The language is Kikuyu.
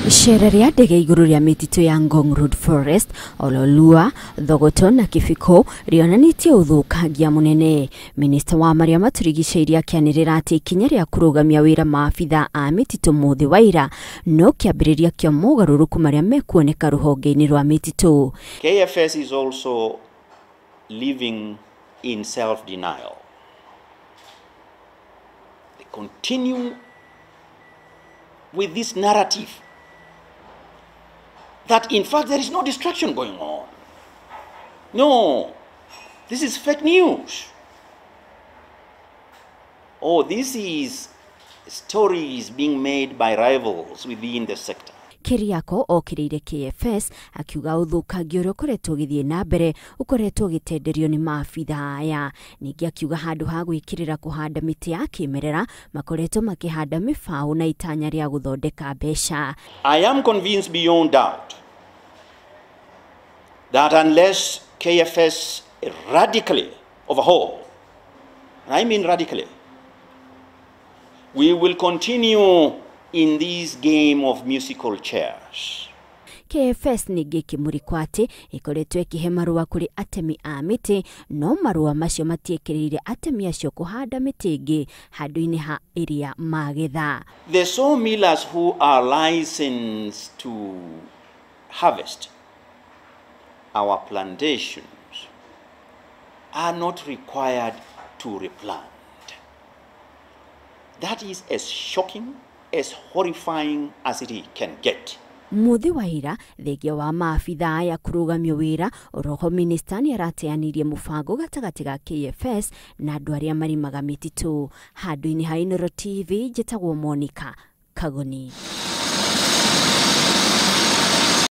Icera rĩa ndege igũrũ rĩa mĩtitũ ya Ngong Road Forest, Ololua, Thogoto na Kibiko rĩonanĩtie ũthũkangia mũnene. Minista wa marĩa matũrigicĩirie akĩanĩrĩra atĩ ikinya rĩa kũrũgamia wĩra maabitha a mĩtitũ mũthĩ wa ira no kĩambĩrĩria kĩa mogarũrũku marĩa mekuoneka rũhonge-inĩ rwa mĩtitũ. KFS is also living in self-denial. They continue with this narrative that in fact there is no destruction going on. No, this is fake news. Oh, this is stories being made by rivals within the sector. Keriako okĩrĩire KFS akiuga ũthũkangia ũrĩa ũkoretwo ũgĩthiĩ na mbere ũkoretwo ũgĩtenderio nĩ maabitha aya. Ningĩ akiuga handũ ha gwĩkĩrĩra kũhanda mĩtĩ ya kĩmerera makoretwo makĩhanda mĩbaũ na itanya rĩa gũthondeka mbeca. I am convinced beyond doubt that unless KFS radically overhaul, and I mean radically, we will continue in this game of musical chairs. KFS ningĩ ĩkĩmũrĩkwo atĩ ĩkoretwo ĩkĩhe marũa kũrĩ atemi a mĩtĩ, no marũa macio matiĩkĩrĩire atemi acio kũhanda mĩtĩ ĩngĩ handũ-inĩ ha ĩrĩa magetha. The sawmillers who are licensed to harvest our plantations are not required to replant. That is as shocking, as horrifying as it can get. Mũthĩ wa ira thengia wa maabitha aya kũrũgamio wĩra, oroho minista nĩ arateanĩirie mũbango gatagatĩ ga KFS na andũ arĩa marĩmaga mĩtitũ. Handũ-inĩ ha Inooro TV, njĩtagwo Monica Kagoni.